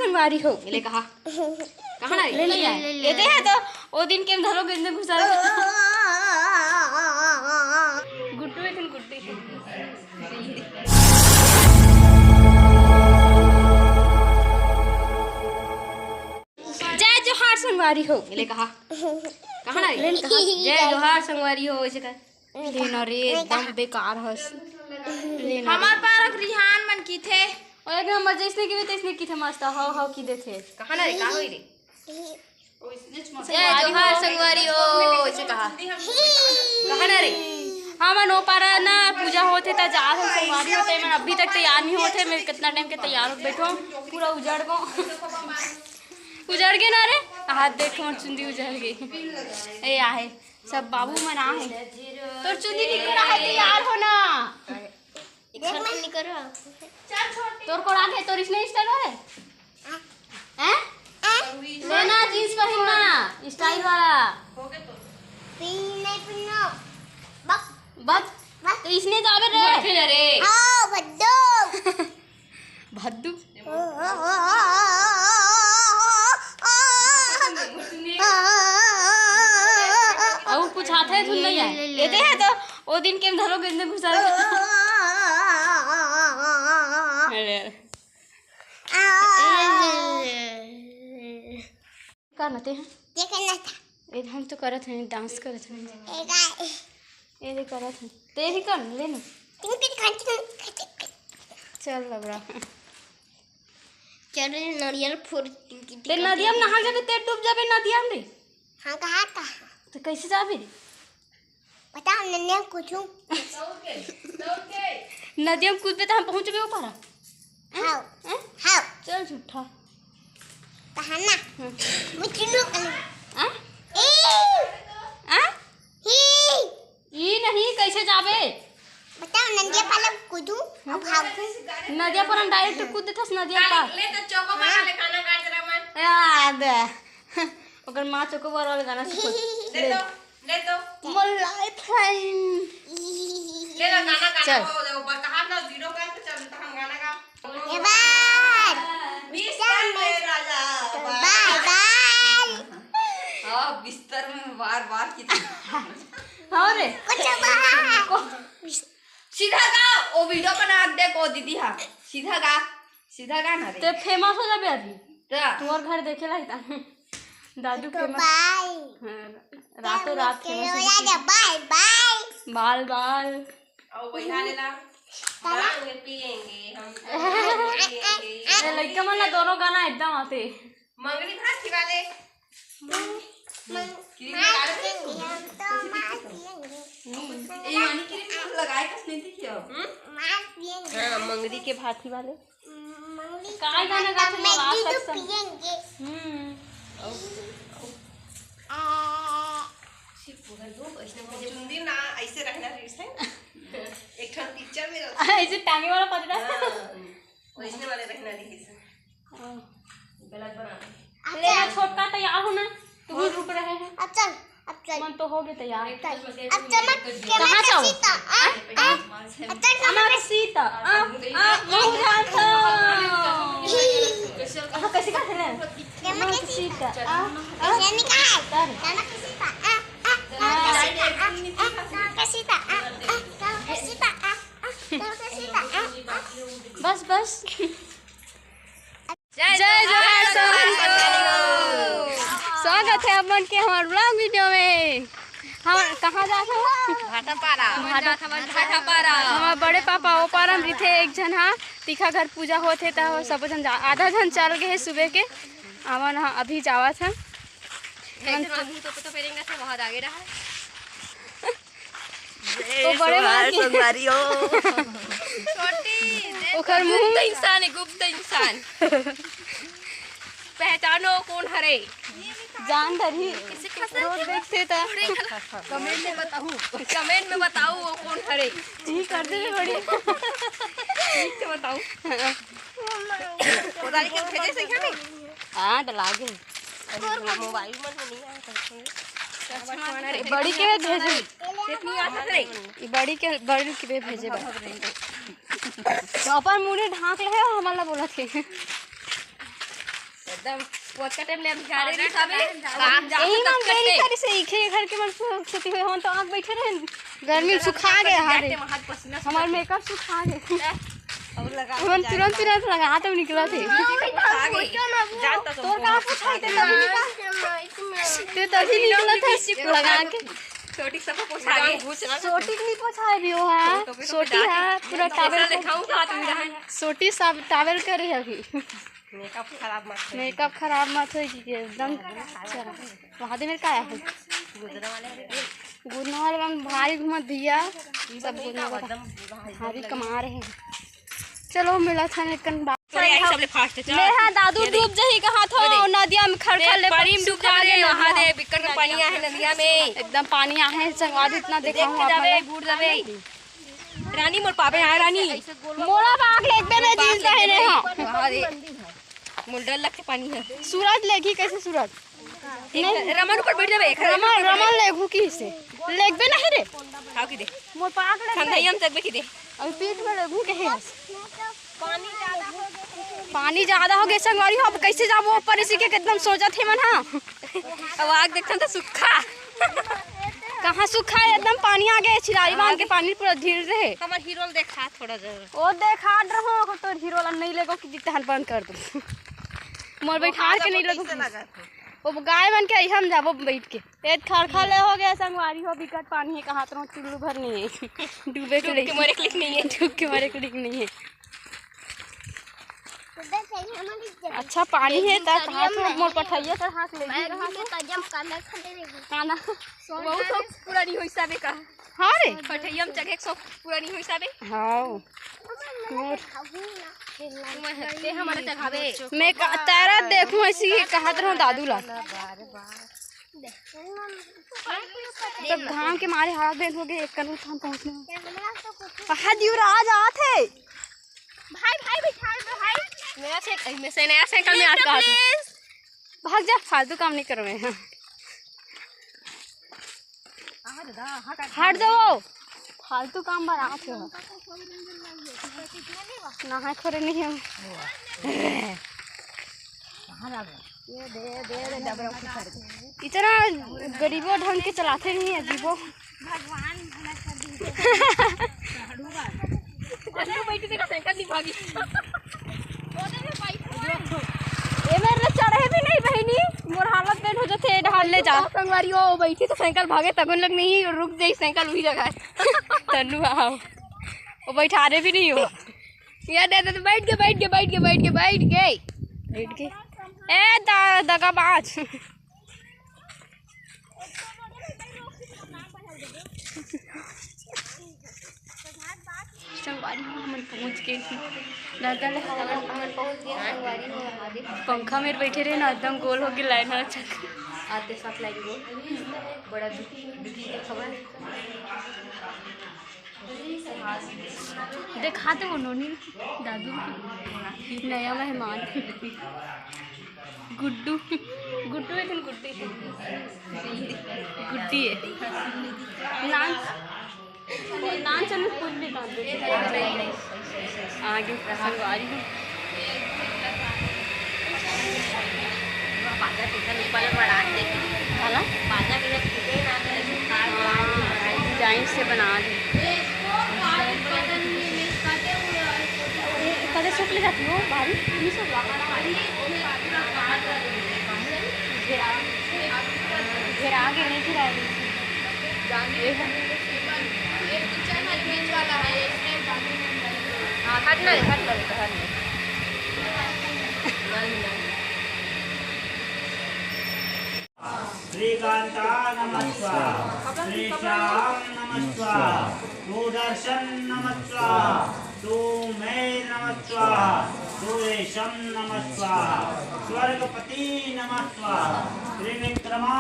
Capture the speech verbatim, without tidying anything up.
संगवारी हो। ले कहा। कहाँ ना? ले, ले, ले, ले, ले। ये दे है तो, ओ दिन के हम धरो के अंदर घुसा दे। गुड्डू है, तुम गुड्डू है। जय जोहार संगवारी हो। ले कहा। कहाँ ना? ले कहा। जय जोहार संगवारी हो, ऐसे कर। लेना रे, एकदम बेकार हस। लेना रे। हमार पारक रिहान मन की थे। और अगर हम जैसने की थे, तैसने की थे मस्त, हाव हाव की देथे। कहाँ ना रे, का होई रे? जय जोहार संगवारी हो, ऐसे कहा। कहाँ ना रे? हमन ओ पारा ना पूजा होथे त जात हन संगवारी हो, ते मन अभी तक तैयार नहीं होथे। मैं कितना टाइम के तैयार हो बैठो, पूरा उजड़ गो। उजड़ गे ना रे, हाथ देख, हमर चुंदी उजड़ गे। ए आहे, सब बाबू मन आहे। तोर चुंदी निकल रहा है, तैयार हो ना। एक हाथ में निकल रहा। तोर कोन आगे, तोर इसने style हो रे? हैं? लेना jeans पहनना, style वाला। पहन नहीं पहनो। बक। बक। बक। तो इसने जाबे रे। हाँ, भद्दू। भद्दू। अउ कुछ हाथ है धुन नहीं है। ये दे है तो ओ दिन के धरो के अंदर घुसा दे। अरे यार। का नते हैं? ये करना था। ये हम तो करत हैं, dance करत हैं। ये गाय। ये दे करत हैं। ते भी कर ले ना। तुम कित खांची खांची। चल लबड़ा। चल रे, नरियल फोड़। ते नदिया में नहा जाबे, ते डूब जाबे नदिया में रे। हाँ, कहा था। तो कैसे जाबे? बताओ, नन्ने कुछ। नदिया में कूदबे तो हम पहुँचबे ऊपर। हाँ। हैं? हाँ। चल झूठा। कहा ना? हम्म। वो चुन्नू कलर। हाँ? ई। हाँ? ई। ई नहीं, कैसे जाबे? बताओ, नदिया पार कूदू, अब भागू। नदिया पर हम direct कूद देथस, नदिया पार। ले तो चोको बना ले, खाना काट रहा मैं। याद है। ओकर माँ चोकोबार वाला गाना सीखो। दे दो, दे दो। मोर lifeline। ले लो, गाना, गाना चल। हो, हो, ऊपर कहा ना, zero का तो चल, तो हम गाना गा। ये बार। बिस्तर में राजा, बाय, बाय। हाँ, बिस्तर में बार, बार की थी। हाँ रे। कुछ बार। सीधा गा, ओ video बना, देख, ओ दीदी, हाँ। सीधा गा, सीधा गा ना रे। ते famous हो जाबे अभी। ता। तोर घर देखे ला ही ता। दादू तो famous। बाय। हाँ, रातों रात famous हो जाबे। बाय, बाय। बाल, बाल। आओ, बैठा लेला। काला? भांग पिएंगे हम, पिएंगे। ये लइका मन ला दोनों गाना एकदम आते। मंगनी भात खिला ले। मंग-, मंग-, क्रीम मार लगा ले। पिएंगे हम तो, मार पिएंगे। ए, यानी क्रीम लगाए कस नहीं दिखियो। हम्म? मार पिएंगे। हाँ, मंगरी के भाती वाले। मंगरी काय के गाना भात गाते में आवाज दूध तक सुन। पिएंगे। हम्म। आ। सिर्फ पूरा दो, ऐसे मुझे चुंदी ना, ऐसे रहना रही है। एक ठन picture में रहता। ऐसे टांगे वाला पतला। हाँ, वैसने वाले रहना रही है। गलत बना। ले ना, छोटका तैयार हो ना, तू भी रुक रहे हैं। अब चल, अब चल। मन तो हो गए तैयार। चल, अब चल, मैं कहाँ कैमरा जाऊँ? सीता, आ, आ, अब चल, कैमरा सीता, आ, आ, मैं जानता हूँ। हाँ, कैसे का है? कैमरा सीता, आ, आ, कैसे निकाल? कैमरा सीता, आ, आ, कैमरा सीता, आ, आ, कैमरा सीता, आ, आ, कैमरा सीता, आ, आ, कैमरा सीता, आ, आ। बस, बस। जय जय जोहार संगवारी हो। स्वागत है आप मन के हमारे vlog video में। हम कहाँ जात हन? भाटापारा। भाटा-, भाटापारा। हमारे बड़े पापा ओ पारन रिथे एक झन हा, तिखा घर पूजा होत हे, त सबो झन जा-, आधा झन चल गए हे सुबह के। हमन हा अभी जावत हन। एक झन आदमी तो, तो पेरेंगे थे, बहुत आगे रहा है। ओ बड़े बात के। संगवारी हो। छोटी, देख ओकर मुंह गुप्त इंसान है, गुप्त इंसान। पहचानो कौन हरे। जान डरही। रोज देखते त। Comment में बताओ। Comment में बताओ वो कौन हरे। जी कर दे बड़ी। ठीक से बताओ। हाँ। उधारी के भेजे से क्या नहीं? हाँ, डला गे। मोबाइल मन में नहीं आया करते। चश्मा वाला ए, बड़ी के भेजे। इतनी आदत नहीं। ई बड़ी के, बड़ी के भेजे बा। तो अपन मुंह ढांक ले हो, हमन ला बोलत हे। एकदम वो कटे ले हम झारे नहीं खाबे। यही मन देरी करी से इखे घर के मन सु-, सुती हुई हम तो आँख बैठे रहे। गर्मी में सुखा गया हमारे। हमार मेकअप सुखा गया। हम तुरंत तुरंत लगा तो निकला थे। तोर कहाँ सुखाई थे तभी? ते तभी निकला था लगा के। छोटी सब पोछा गई। छोटी के नहीं पोछा है भी वो, हाँ। छोटी है, पूरा टावल। सोटी सब टावल करे अभी। मेकअप खराब मत होई। मेकअप खराब मत होई जी, एकदम अच्छा। वहाँ दे मेरे का है? गुदना वाले में भारी घुमा दिया, सब गुदना वाला भारी कमा रहे हैं। चलो, मिला था लेकिन बात। तो यही सबले फास्ट है, चल। ले हाँ, दादू डूब जही कहा था नदिया में, खड़खड़ ले पानी में डूब जावे, वहाँ दे बिक्कट के पानी आहे नदिया में। एकदम पानी आहे, संगवारी इतना देखा देख के जावे, बूड़ जावे। रानी मोर पापे आए रानी। मोला बाग लेगबे में जीत रहे ने हो। मोर डर लगते पानी है। सूरज लेगी कैसे सूरज? नहीं। रमन ऊपर बैठ जावे। रमन, रमन लेगू की से। लेगबे नहीं रे। खाओ की दे। मोर पाग लग गए। हम तकबे की दे। अभी पीठ में लेगू कहे। पानी ज्यादा हो गया संगवारी हो, अब कैसे जाबो ऊपर, इसी के एकदम सोचत हे मन। हाँ, अब आग देखथन तो सुखा। कहाँ सुखा है, एकदम पानी आ गया, चिराई बांध के पानी पूरा धीर रहे। हमार हीरो देखा थोड़ा जरा। ओ देखा रहो, तो हीरो ला नहीं लेगो कि जितना बंद कर दो। मोर बैठा के नहीं लेगो। वो गाय बन के आई, हम जाबो बैठ के। ए खरखा ले हो गया संगवारी हो, बिकट पानी है, कहाँ तो चुल्लू भर नहीं है। डूबे के मरे के लिख नहीं है। डूब के मरे के लिख नहीं है। अच्छा पानी है त कहाँ तो मोर पठैया चढ़ा के ले रहा है। काना। वो सब पूरा नहीं होई साबे का। हाँ रे। पठैया में चढ़े सब पूरा नहीं होई साबे। हाँ। मोर। ते हमारे चढ़ावे। मैं तैरा देखूं ऐसी कहत रहूं दादू ला। तो घाम के मारे हाथ बेंध हो गए, एक कन उठान पहुंचने में। हाँ, युवराज आत हे। भाई, भाई, बिठा दो, भाई। नया साइकिल में से, नया साइकिल में आता है। भाग जा, फालतू काम नहीं करो मैं। हाँ। हट जाओ, फालतू काम बर आत हो। नहाए खोरे नहीं हो। इतना गरीबो ढंग के चलाते नहीं है जीवो। भगवान भला कर दीजिए। बैठी देखा साइकिल नहीं भागी। ए मेरे ले चढ़े भी नहीं बहिनी, मोर हालत बेन हो जथे, ढाल ले जा। संगवारी हो बैठी तो साइकिल भागे तगन लग नहीं, रुक जाई साइकिल वही जगह। तनु आओ। वो बैठा रहे भी नहीं हो। ये दे दे, बैठ के, बैठ के, बैठ के, बैठ के, बैठ के। बैठ के। ए दा-, दगाबाज। संगवारी हो, हमन पहुंच गए। दादा ले हमन, हमन पहुंच गए संगवारी हो। पंखा में बैठे रहे ना, एकदम गोल हो गए लाइन वाला चक्कर। आते साथ लाइन गोल। बड़ा दुखी, दुखी के खबर। देखाते वो नोनी दादू नया मेहमान गुड्डू। गुड्डू है कि गुड्डी है? गुड्डी है। नान, नान चल कुछ भी काम। आगे संगवारी हूँ। डिजाइन से बना दे। कदे सूख ले जाती हो भारी? घेरा, घेरा आगे नहीं घेरा। हाँ, हटना है, हटना है, हटना है। श्रीकांता नमः स्वाहा, श्री श्याम नमः स्वाहा, सुदर्शन नमः स्वाहा, सुमेर नमः स्वाहा, सुरेशम नमः स्वाहा, स्वर्गपति नमः स्वाहा, त्रिविक्रमा